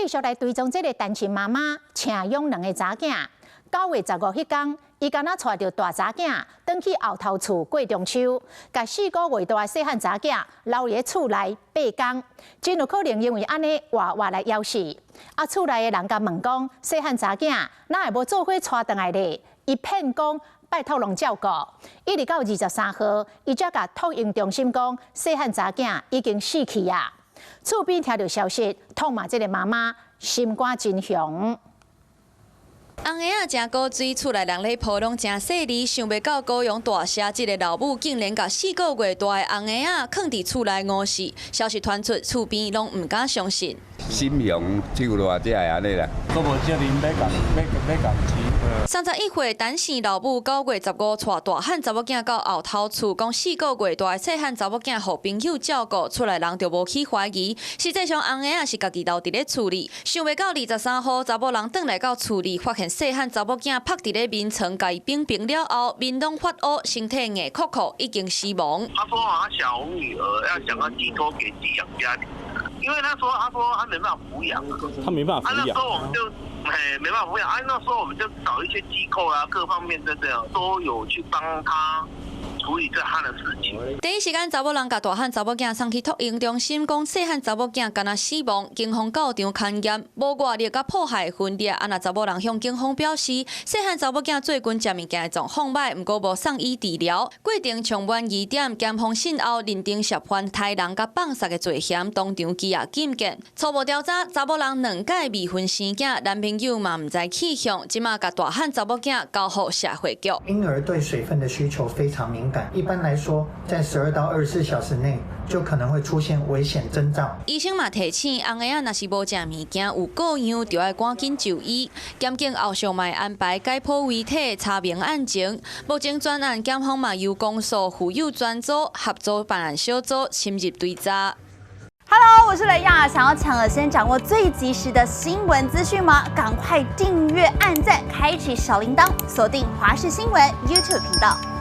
繼續來追蹤這个單親媽媽請養兩个查囝。9月15彼工，伊敢若帶著大查囝轉去後頭厝過中秋，共4個月大的細漢查囝留佇厝內8工，真有可能因為按呢活活來枵死。啊，厝內的人共問講，細漢查囝哪會無做伙帶轉來咧？伊騙講拜託人照顧，一直到23號，伊才共托嬰中心講，細漢查囝已經死去啊。厝邊聽著消息，痛罵這个媽媽心肝真雄。翁仔仔誠古錐，厝內人咧抱攏誠細膩，想袂到高雄大社這个老母竟然共4個月大的翁仔仔囥佇厝內餓死，消息傳出，厝邊攏毋敢相信。心雄手熱才會按呢啦。閣無責任欲共欲欲共飼。31歲陳姓老母9月15帶大漢查某囝到後頭厝，講四個月大的細漢查某囝予朋友照顧，厝內人就無去懷疑。實際上翁仔仔是家己留佇咧厝裡，想袂到23號查某人轉來到厝裡，發現細漢查某囝趴佇咧眠床，共伊繃平了後，面攏發烏，身體硬硞硞，已經死亡。他說他小女兒要想要寄託給寄養家庭，因為他說他沒辦法撫養，他沒辦法撫養。啊，那時候我們就，嘿，沒辦法撫養，啊，那時候我們就找一些機構啊，各方面的這樣都有去幫他處理這他的事情。第一時間，查某人共大漢查某囝送去托嬰中心，講細漢查某囝敢若死亡，警方到場勘驗，無外力佮破壞痕跡。啊，若查某人向警方表示，細漢查某囝最近食物件的狀況䆀，毋過無送醫治療。過程充滿疑點，檢方訊後認定涉犯刣人佮放殺的罪嫌，當場羈押禁見。初步調查，查某人兩擺未婚生囝，男朋友嘛毋知去向，這馬共大漢查某囝交予社會局。嬰兒對水分的需求非常敏感，一般來說，在12到24小時內就可能會出現危險徵兆。醫生嘛提醒，翁仔仔若是無食物件有過樣，就愛趕緊就醫。檢警後續嘛會安排解剖遺體，查明案情。目前全案檢方嘛由公訴婦幼專組合組辦案小組深入追查。 Hello，我是雷亞，想要搶先掌握最及時的新聞資訊嗎？趕快訂閱、按讚、開啟小鈴鐺，鎖定華視新聞 YouTube 頻道。